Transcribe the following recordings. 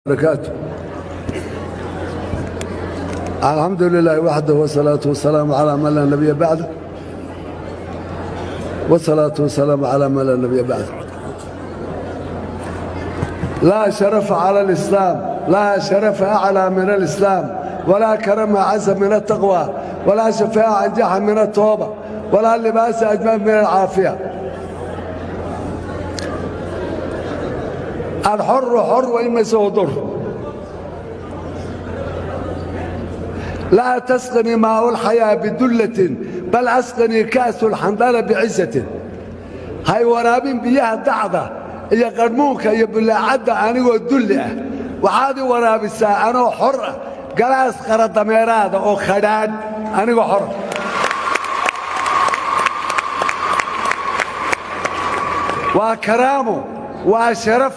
Barakaatu. Alxamdu lilaahi waxdah, wsalaatu wasalaamu calaa man laa nabiya bacd, wsalaatu wasalaamu calaa man laa nabiya bacd. Laa sharafa cala alislaam, laa sharafa aclaa min alislaam, walaa karama acaza min altaqwa, walaa shafaaca anjaxa min altooba, walaa libaasa ajmal min alcaafiya. Alxoru xor wain masahu dur. Laa tasqinii maau lxayaa bidullatin, bal asqinii ka'su lxandala bicisatin. Hay waraabin biyaha dacda iyo qarmuunka iyo bullaacadda anigoo dulli ah. Waxaad i waraabisaa anoo xor ah galaas qaradameeraada oo khadhaadh anigoo xora. Waa karaamo, waa sharaf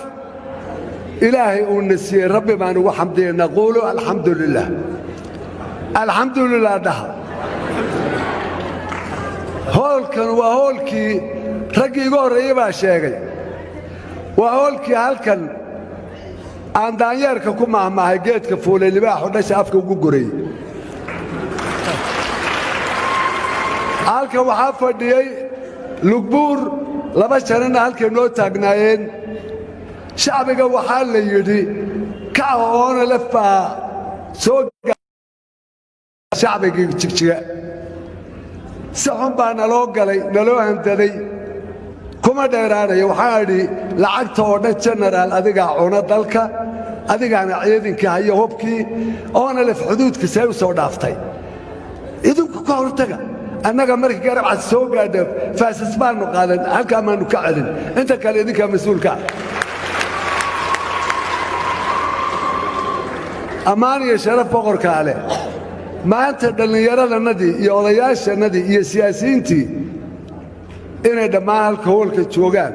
Ilaahay uuna siiyey. Rabbi baan ugu xamdiyaynaa. Quulu alxamdu lilah, alxamdu lilah dhaha. Hoolkan waa hoolkii raggii iga horreeyey baa sheegay. Waa hoolkii halkan aan daanyeerka ku mahmaahay, geedka fuulay libaaxu dhasha afka ugu gorayey. Halkan waxaa fadhiyey Lugbuur, laba shanana halkay noo taagnaayeen. Shacbiga waxaa la yidhi kaca, oona lef baa soo shacbigii Jigjiga. Si xun baa naloo galay, naloo handaday. Kuma dheeraanayo. Waxaa idhi lacagta oo dhan jenaraal adigaa cuna dalka, adigaana ciidankii hayo hubkii oona lef xuduudka see u soo dhaaftay. Idinku ka hortaga. Annaga markii garabcad soo gaadha faasas baannu qaadan, halkaa maannu ka celin. Inta kale idinkaa mas-uulkaa. Ammaan iyo sharaf boqorkaa leh. Maanta dhallinyaradannadii iyo odayaashannadii iyo siyaasiyiintii inay dhammaan halka hoolka joogaan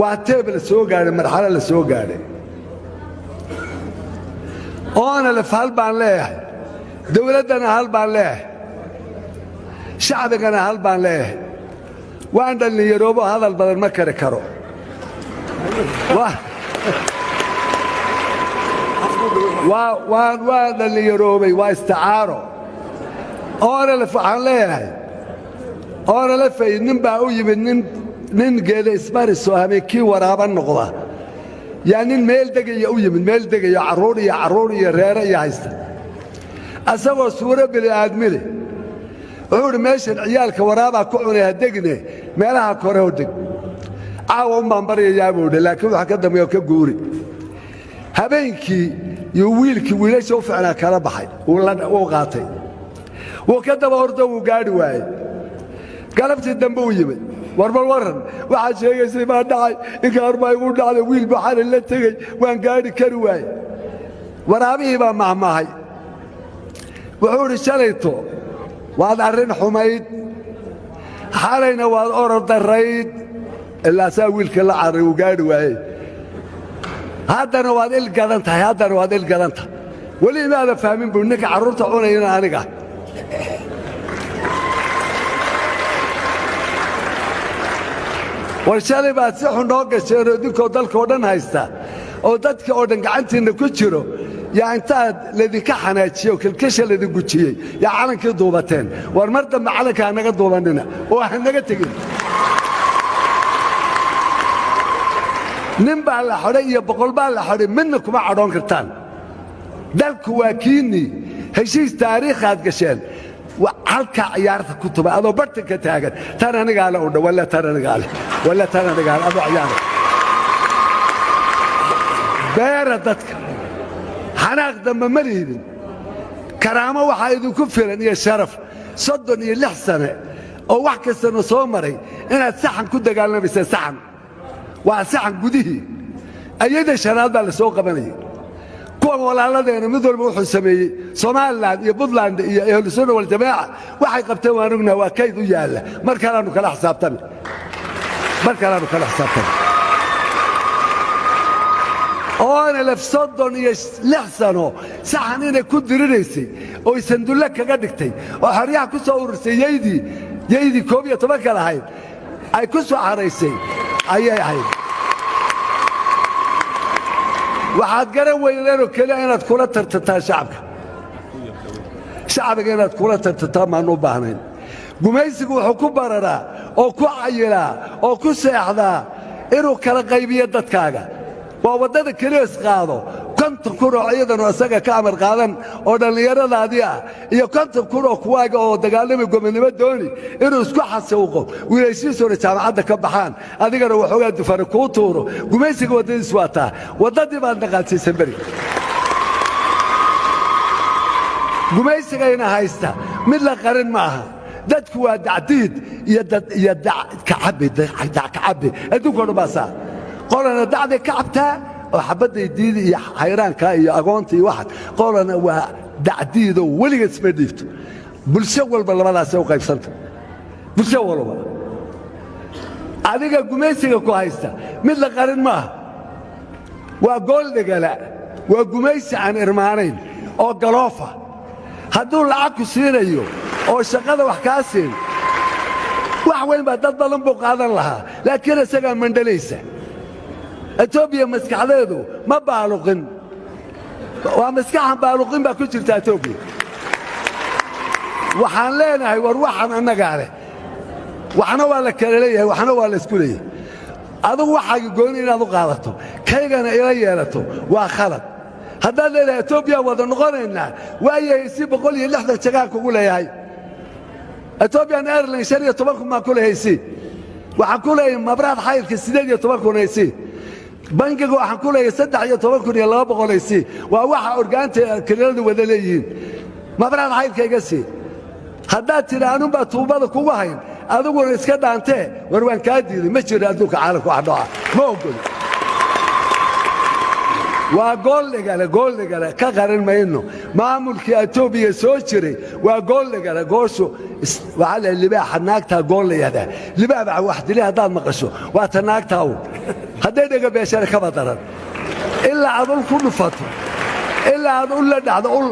waa teeb la soo gaadhay, marxalo la soo gaadhay. Oona lef hal baan leeyahay, dawladdana hal baan leeyahay, shacbigana hal baan leeyahay. Waan dhallinyaroobo, hadal badan ma kari karo. Waan dhallinyaroobay, waa isticaaro. Oonalef waxaan leeyahay, oonalefay nin baa u yimid, nin geeda ismarisoo habeenkii waraaba noqda yaa nin meel degaya u yimid, meel degaya, carruur iyo carruur iyo reere iyo haysta, asagoo suuro bini'aadmi leh. Wuxuu idhi meeshan ciyaalka waraabaa ku cunay, ha degne, meelaha kore ho deg. Caawa un baan baryayaa buu idhi, laakiin waxa ka dambeeya ka guuri. Habeenkii yuu wiilkii wiilasha u ficnaa kala baxay, wuu qaatay, wuu ka daba ordo, wuu gaadhi waayey. Galabtii dambe uu yimid. Warbal warran, waxaad sheegaysay baa dhacay, inkaar baa igu dhacday, wiil baa xalay la tegey, waan gaadhi kari waaye. Waraabihii baa mahmaahay. Wuxuu idhi shalayto waad arrin xumayd, xalayna waad orod darrayd, ilaa saa wiilka la carray uu gaadhi waayey. Haddana waad il gadan tahay, haddana waad il gadan tahay. Weli imaada fahmin buu ninka carruurta cunayana aniga. War shalay baad si xun noo gasheenoo idinkoo dalka oo dhan haysta oo dadka oo dhan gacantiinna ku jiro, yaa intaad laydinka xanaajiyey oo kilkisha laydin gujiyey yaa calankii duubateen. War mar dambe calanka hanaga duubannina oo hanaga tegin. Nin baa la xodhay iyo 100 baa la xodhay, midna kuma cadhoon kartaan. Dalku waa kiinnii, heshiis taariikhaad gasheen. Halkaa ciyaarta ku tuba adoo bartanka taagan, tan anigaale u dha, walla tan anigaale, walla tan anigaale, adoo ciyaara. Beera dadka xanaaq dambe ma lihidin. Karaamo waxaa idinku filan iyo sharaf 36 sane oo wax kastana soo maray inaad saxan ku dagaalamayseen. Saxan waa saxan gudihii ayada shanaad baa la soo qabanayay. Kuwan walaalladeena mid walba wuxuu sameeyey, Somalilan iyo Buntland iyo Ahlusunna waljamaaca waxay qabteen waan ognaha, waa kayd u yaalla. Mar kalaannu kala xisaabtami, mar kalaannu kala xisaabtami. Oona lef 36 sano saxan inay ku dirinaysay oo sandulle kaga dhigtay oo xoryaha ku soo urursay, yaydii 11-ka lahayd ay ku soo xaraysay ayay ahayd. Waxaad garan weydeenoo keliya inaad kula tartantaan shacabka. Shacbiga inaad kula tartantaan maanu u baahnayn. Gumaysigu wuxuu ku bararaa oo ku cayilaa oo ku seexdaa inuu kala qaybiyo dadkaaga. Waa waddada keliya isqaado 50,000 oo ciidan oo isaga ka amar qaadan oo dhallinyaradaadii ah iyo 50,000 oo kuwaaga oo dagaalami, gobonnimo dooni, inuu isku xasuuqo, wiilashiisuna jaamacadda ka baxaan, adigana waxoogaa dufane kuu tuuro. Gumaysiga waddadiis waa taa. Waddadii baad dhaqaadsiisan beriga. Gumaysigayna haysta mid la qarin ma aha. Dadku waa dacdiid iyo dackacabi, dackacabi. Adduunka o dhan baa saa. Qolana dacday ka cabtaa oo xabadday diidi iyo xayraanka iyo agoonta iyo waxaas, qolana waa dacdiidoo weligeed isma dhiibto. Bulsho walba labadaasay u qaybsanta, bulsho walba. Adiga gumaysiga ku haysta mid la qarin maaha. Waa gooldhegala, waa gumaysi aan irmaanayn oo galoofa. Hadduu lacag ku siinayo oo shaqada wax kaa siin, wax weyn baa dad badan buu qaadan lahaa, laakiin isagaa mandhalaysa. Etoobiya maskaxdeedu ma baaluqin, waa maskaxan baaluqin baa ku jirta Etoobiya. Waxaan leenahay, war waxan annagaa leh. Waxna waa la kala leeyahay, waxna waa la isku leeyahay. Adugu waxaaga gooni inaad u qaadato, kaygana ila yeelato, waa khalad. Haddaad leedahay Etoobiya wada noqonaynaa, waayahay, si 160 jagaan kugu leeyahay. Ethiopian Airline 15,000 baan ku leeyahay, si waxaan ku leeyahay mabraad xaylka 18,000 haysi, bangiga waxaan ku leeyahay 13,200 haysi. Waa waxa orgaanta kiriladu wada leeyihiin. Mabraad xaylka iga sii haddaad tidhi, anunbaa tuubada kugu hayn, adiguna iska dhaantee. War waan kaa diiday. Ma jiro adduunka caalamka wax nooca, ma ogoli. Waa gooldhigale, gooldhigale ka qarin mayno. Maamulkii Etoobiya soo jiray waa gooldhigale. Gooshu waxaa la libaaxa naagtaa gool la yihahdaa. Libaax baa wax dilay haddaad maqasho, waa ta naagtaa un. Hadday dhega beeshana kaba daran, ilaa aad ul ku dhufato, ilaa aad ul la dhacdo. Ul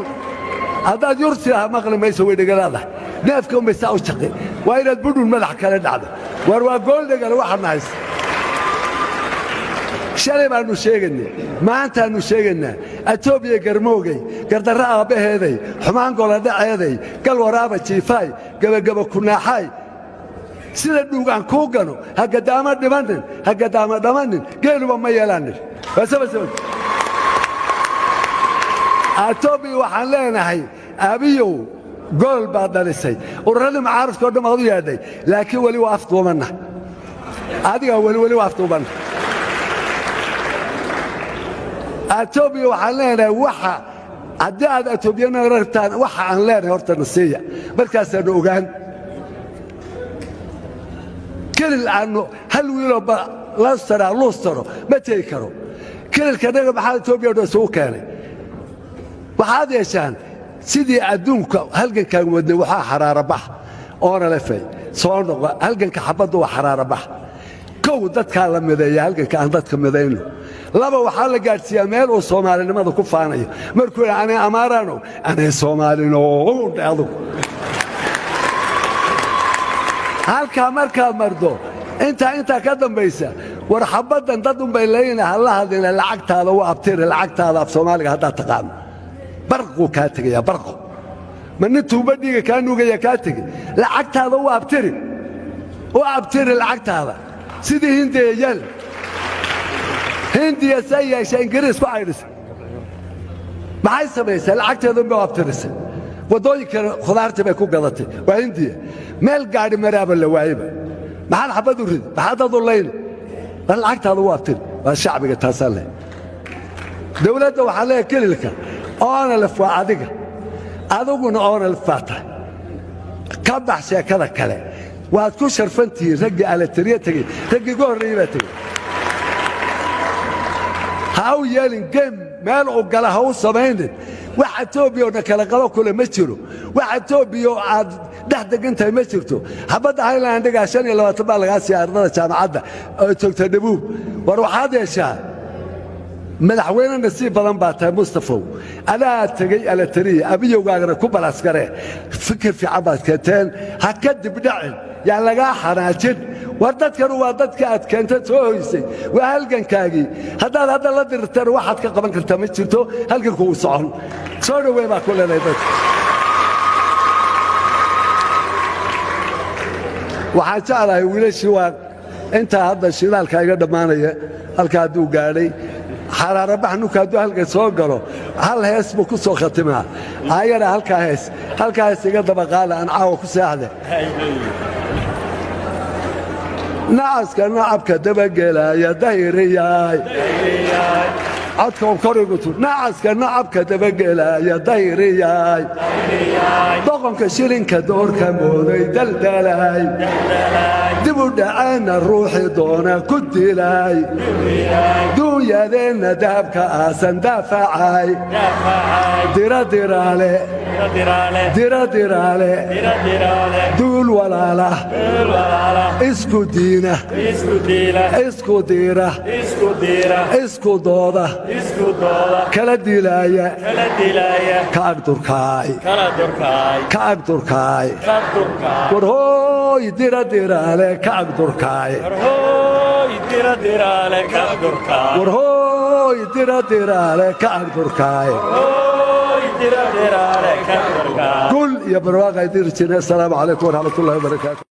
haddaad yurtilaha maqli mayso, way dhegalaadahay. Neefka unbay saa u jaqi. Waa inaad budhun madax kale dhacdo. War waa gooldhigale waxaadna haysta. Shalay baannu sheegaynay, maantaannu sheegaynaa. Etoobiya garmoogay, gardarro aabbaheeday, xumaan goladhaceeday, gal waraaba jiifaay, gebageba kunaaxaay, sida dhuugaan kuu gano, hagadaama dhimanin, hagadaama dhammanin, geeluba ma yeelaanin. Etoobiya waxaan leenahay, Abiyow, gool baad dhalisay, ururadii mucaaradka o dhan baad u yeedhay, laakiin weli waa afduubanna. Adigaa weli, weli waa afduubanna. Etoobiya waxaan leenahay, waxa haddii aad etoobiyana rabtaan, waxa aan leenahay horta na siiya, markaasaannu ogaan. Kelil aannu hal wiiloo lastaraa luustaro ma tegi karo kelilka naga. Maxaa Etoobiya o dhan isugu keenay? Waxaad yeeshaan sidii adduunka halgankaan wadnay. Waxaa xaraarabax oonalefay soo noqo. Halganka xabaddu waa xaraarabax. Kow, dadkaa la mideeya. Halganka aan dadka midayno. Laba, waxaa la gaadhsiiyaa meel uu soomaalinimada ku faanayo. Markuu yidha anay amaaraano, anay soomaalino dhe adugu. Halkaa markaad mardo, intaa ka dambaysa, war xabaddan dad unbay layna hala hadlina. Lacagtaada u abtiri, lacagtaada af Soomaaliga haddaad taqaano, barquu kaa tegayaa. Barqo ma nin tuuba dhiiga kaa nuugaya kaa tegey. Lacagtaada u abtiri, u abtiri lacagtaada. Sidii Hindiya yeel. Hindiya say yeesha? Ingiriis ku caydhisay, maxay samaysay? Lacagteeda unbay u abtirisay. Waddooyinkana khudaartii bay ku gadatay. Waa Hindiya. Meel gaadhi maraaba la waayeba. Maxaad xabad u ridi? Maxaad dad u layni? War lacagtaada u abtiri. Waa shacbiga taasaa leh. Dawladda waxaa leeyahay, kelilka ONLF waa adiga, adiguna ONLF baa tahay. Ka bax sheekada kale. Waad ku sharfan tihiin raggii alatariya tegey, raggii ugu horreeyey baa tegey. Ha u yeelin gem meel uu gala, ha u samaynin. Wax Etoobiya oo dhan kala qabo kule ma jiro. Wax Etoobiya oo aad dhex degan tahay ma jirto. Xabadda Highlandigaa 25 baa lagaa siiya ardada jaamacadda oo joogta Dhabuub. War waxaad yeeshaa, madaxweyne nasiib badan baa tahay, Mustafow. Adaa tegey alatariya, abiyowgaagana ku balasgaree. Fikir fiican baad keenteen, ha ka dibdhacin. Yaan lagaa xanaajin. War dadkanu waa dadka aad keenta soo hoysay, waa halgankaagii. Haddaad hadda la dirirtana, waxaad ka qaban kartaa ma jirto. Halganku uu socon. Soo dhowey baa ku leenahay dadka. Waxaan jeclahay wiilashii waa intaa hadda shidaalka iga dhammaanaya. Halka hadduu gaadhay xaraarabax nunka, hadduu halka soo galo, hal hees buu ku soo khatimaa. Ayana halkaa hees, halkaa hees iga dabaqaala, aan caawa ku seexde. Nacaska nacabka dabagelaya dahiriyaay, codka korigu tu. Nacaska nacabka dabagelaya dahiriyaay, doqonka shilinka doorka mooday daldalay, dib u dhaceenna ruuxii doona ku dilay, duunyadeenna dahabka aasan daafacay, diradiraale diradiraale, duul walaala, isku diina, isku diira, isku dooda, kala dilaaya, ka agdurkaay, ka agdurkaay. War hooy, diradiraale, ka agdurkaay. War hooy, diradiraale, ka agdurkaay. Gul iyo barwaaqa diri jirne. Asalaamu calaykum waraxmat ullahi wabarakaatu.